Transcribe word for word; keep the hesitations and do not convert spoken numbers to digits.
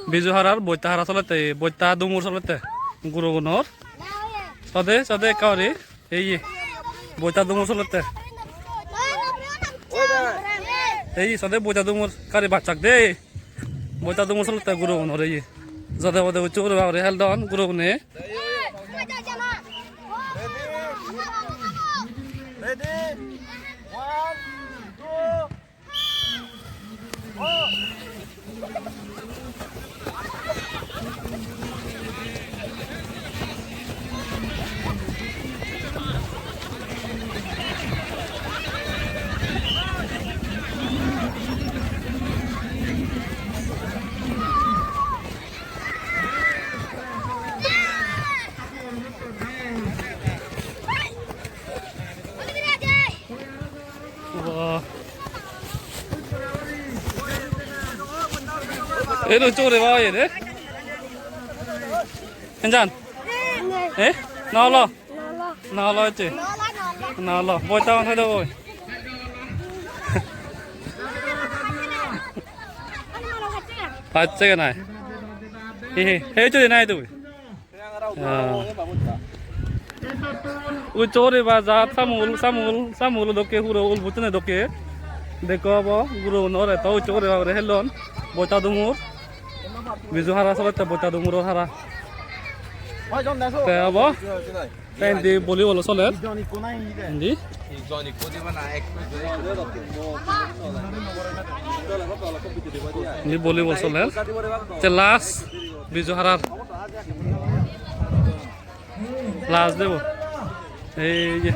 Biju harar boitta hara solette, boitta dumur solette. Gurogunor. Sode, sode ekka guri. Ei ye. Boitta dumur solette. Ei sode boitta dumur kari bachchak de. Boitta dumur solette gurogunor ei ye. Jode bode ucche guri ba guri heldon gurogune. Ready? One, two. Wah. Ei lo chore baba ye de. Enjan. Eh? Na holo? Na holo ecche. Na holo. Boitta hon hoide boi. Pacche ke nai. He he. He chore nai tui. Ah. Ucche guri ba jat samul, samul, samul dokke huro ul buchchone dokke. Dekko obo, gurogunor eto ucche guri ba guri helon. Boitta dumur. Biju hara solette boitta dumuro hara. Te obo. Te indi volleyball soler. Indi. Indi volleyball soler. Te last Biju harar. Last debo. Ei je.